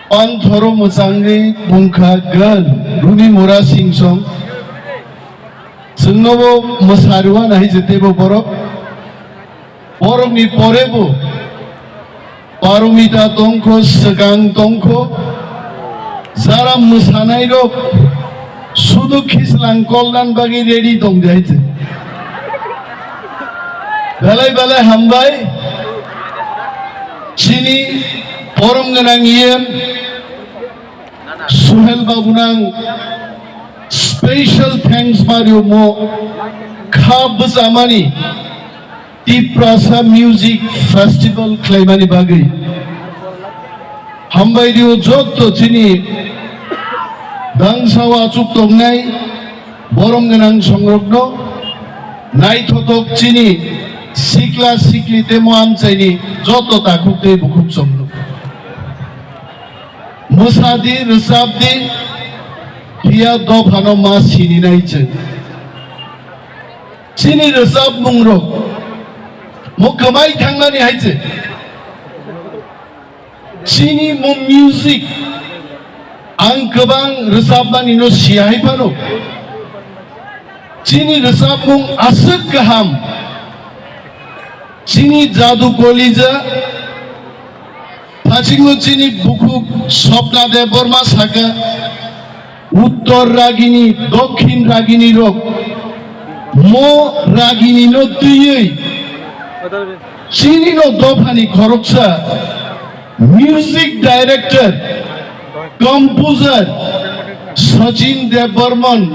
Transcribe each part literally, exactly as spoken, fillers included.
Panthoro mwchangwi bungkha girl Rumi Mura Singson. Chwngnobo mwsarwna hai je teibo borok. Borokni porebo Paromita tongkho, swkang tongkho. Jara mwsanairok sudu khislang koldan bagwi ready tong de hai je. Belai belai hambai. Chini porom gwnang yen Suhel babu nang special thanks mario mo kha bwchamani Tiprasa Music Festival khlaimani bagwi. Hambai rio jotto chini dangsao achuk tongnai borom gwnang songrokno, naithothok chini sikla sikli temo amchaini jotto takhuk tei bukhuk chongno. Mwsadi, rwchapdi, phiya dophano ma sininai chwng. Chini rwchapmungrok mo kwmai thangmani hai chwng. Chini mo music ang kwbang rwchapmani no siya hai phano. Chini rwchapmung aswk kaham. Chini Jadu Kolija, phasingo chini bukhuk Swapna Debbarma saka, Uttor Ragini, Dokhin Ragini rok, mo Ragini no twiwi, chini no dophani khoroksa, music director, composer, Sachin Debbarman,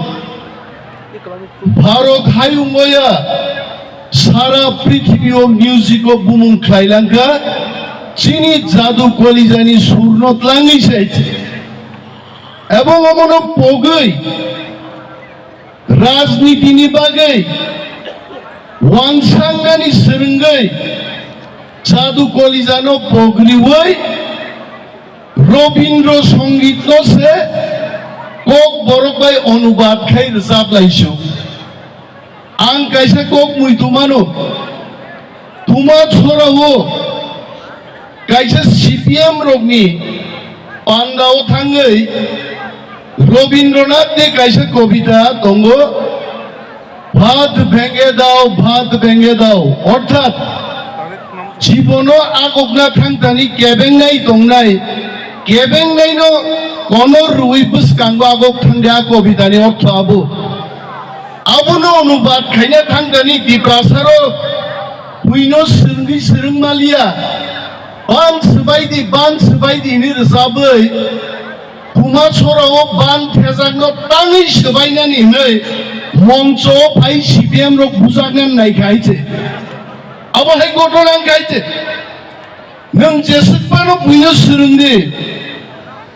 Bharat hayung oya sara prithibio music o bumung khlailangkha, chini Jadu Kolijani surno tlangwi sai. Ebong omono pogwi rajnitini bagwi wansangani swrwngwi Jadu Kolijano pogriwi Robindra Songitno se kok borok bai onubad khai rwchap laisu. Ang kaisa kok mui tumano, tuma chorao kaisa C P M rokni pandao thangwi Robindranath ni kaisa kobita tongo, Bhat bhenge dao, bhat bhenge dao. Orthat, jibono agokna thangtani kebengnai tongnai, kebengnaino konor rwi bwskango agok thangdi a kobitani ortho abo. Abono onubad khaina thangtani Tiprasaro buino swrwngwi swrwng maliya. Ban swbaidi, ban swbaidi hwnwi rwchabwi, Kuma sorao ban thejakno tangwi swbainani hwnwi moncho phai C P M rok bujaknani nai khai se. Abo hai ghotona wng khai se. Nwng jeswk phano buino swrwng di.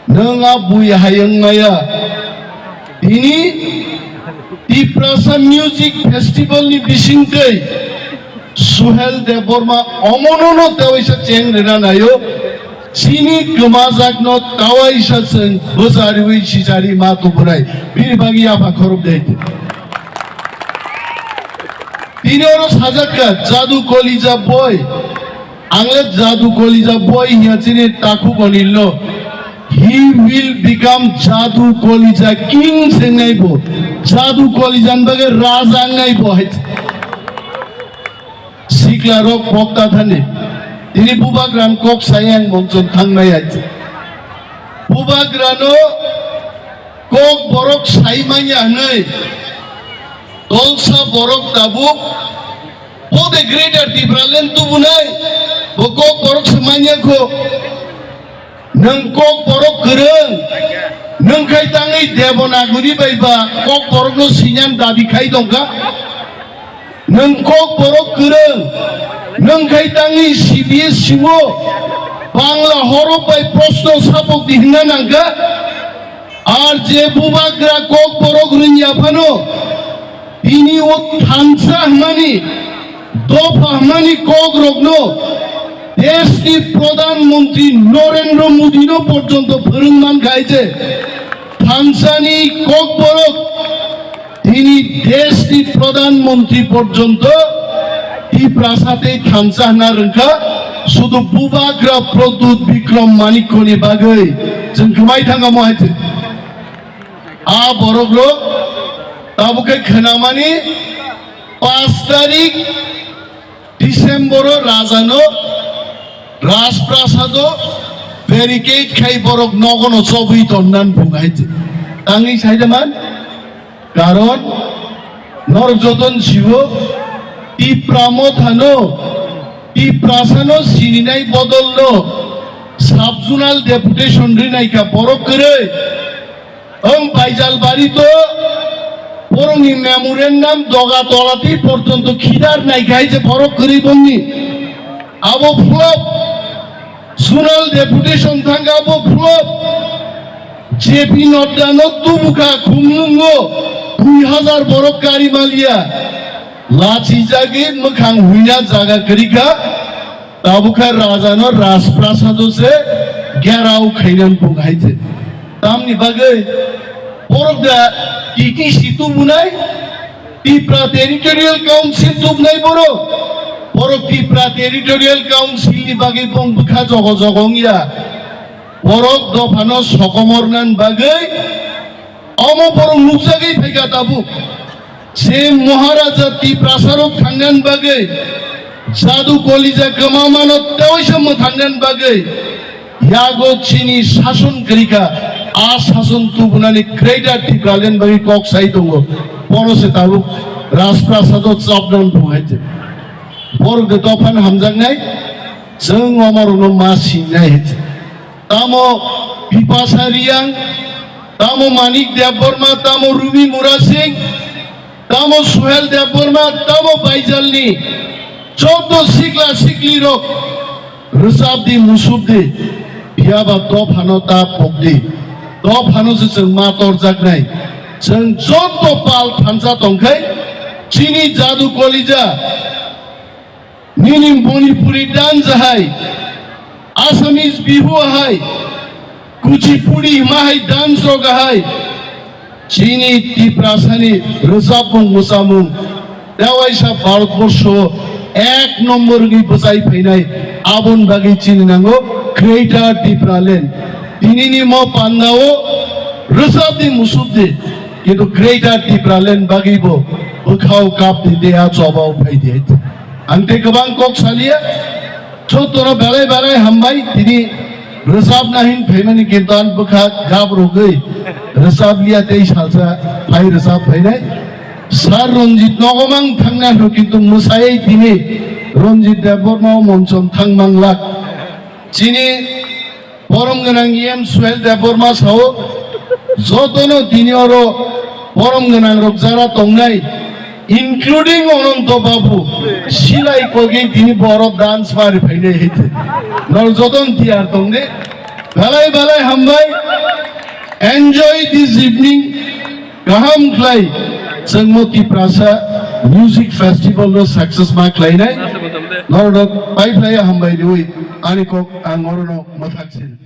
Nwng a bui hai wng maya. Tini Tiprasa Music Festival ni bisingtwi Suhel Debbarma omono no tewaisa cheng rwna naio. Chini kwmajakno tawaisa chwng bwchariwi sichari ma tubunai. Bini bagwi yapha khorok dei. Tini oro sajakka Jadu Kolija boy. Ang le Jadu Kolija boy hiya chini takhuk onilno. He will become Jadu Kolija king sengnai bo. Jadu Kolija ni bagwi raja wngnai bo hai. Sikla rok bokta thani. Tini bubagra ni kok sai ang monchon thangnai hai. Bubagra no kok borok sai manya hwnwi. Tolsa borok tabuk. Bo de Greater Tipraland tubunai. Bo kok borok se manya kho. Nwng kok borok kwrwng, nwng khai tangwi Devanagari bai ba kok borokno sinyan dabi khai tongkha. Nwng kok borok kwrwng, nwng khai tangwi C B S C o Bangla horok bai proshno sapok di hwnna nangkha. Ar je bubagra kok borok rwngya phano, Tini o thansa hwnmani, dopha hwnmani kok rokno deshni Pradhan Mantri Narendra Modi no porjonto phwrwng man khai je, thansani kok borok tini deshni Pradhan Mantri porjonto Tiprasa tei thansa hwnna rwngkha, Sudu Bubagra Pradyut Bikram Manikyani bagwi chwng kwmai thangamo hai se. A borok rok tabuk khe khwnamani paanch tarik December o rajano Rajprasado barricade khai borok nogono chobwi tonnan bung hai se. Tangwi sai de man? Karon norok joton sibo Tipra Mothano, Tiprasano sininai bodolno sub-zonal deputation rinai kha borok kwrwi. Ang Baijalbari to borokni memorandum doga tolati porjonto khidar nai kha hai je borok kwrwi bongni. Abo flop. Zonal deputation thangkha abo flop. J P Nadda no tubukha Khumlungo dui hazar borok kari maliya. Lachijagwi mwkhang huina jaga kwrwikha. Tabukha rajano Rajprasado se gherao khainan bung hai se. Tamni bagwi borok da T T C tubunai, Tipra Territorial Council tubnai borok. Borok Tipra Territorial Council ni bagwi bong bwkha jogo jogo wngya. Borok dophano sokomornan bagwi omo borok nukjagwi phaikha tabuk. Se Maharaja Tiprasarok thangnan bagwi, Jadu Kolija kwmamano tewaisa mwthangnan bagwi, yago chini sason kwrwikha, a sason tubunani Greater Tipraland bagwi kok sai tongo. Bono se tabuk Rajprasado chapnan bung hai se. Borok de dophano hamjaknai, chwng omo rokno ma singnai hai se. Tamo Bipasha Riyang, tamo Manik Debbarma, tamo Rubi Mura Singh, tamo Suhel Debbarma, tamo Baijalni joto sikla sikli rok rwchapdi, musupdi, phiyaba dophano ta pokdi. Dophano se chwng ma torjaknai. Chwng joto pal thansa tongkhai, chini Jadu Kolija, nini Manipuri dance hai, Assamese Bihu hai, Kuchipudi hima hai dance rok hai, chini Tiprasani rwchapmung mwsamung tewaisa Bharatborsho ek nombor wngwi bwchai phainai, aboni bagwi chini nango Greater Tipraland. Tinini mo pandao rwchapdi musupdi, kintu Greater Tipraland bagwi bo bwkhao kapdi de, a chobao phaidi. Ang tei kwbang kok saliya, jotono belai belai hambai, tini rwchapna hin phaimani kintu ang bwkha gap rwgwi rwchapliya tei salsa phai rwchap phainai. Sir Ranjit nogo mang thangna hwnkhe kintu mwsaiwi tini Ranjit Debbarma o monchom thang manglak. Chini borom gwnang E M Suhel Debbarma sao, jotono tini oro borom gwnang rok jara tongnai, including Ananto Babu, silai kogwi tini borok dance mari phainai hai se. Nor joton tiyar tongdi. Belai belai hambai. Enjoy this evening. Kaham khlai chwngno Tiprasa Music Festival no success ma khlainai. Norok pai phlai hambai riwi ani kok ang orono mwthak sin.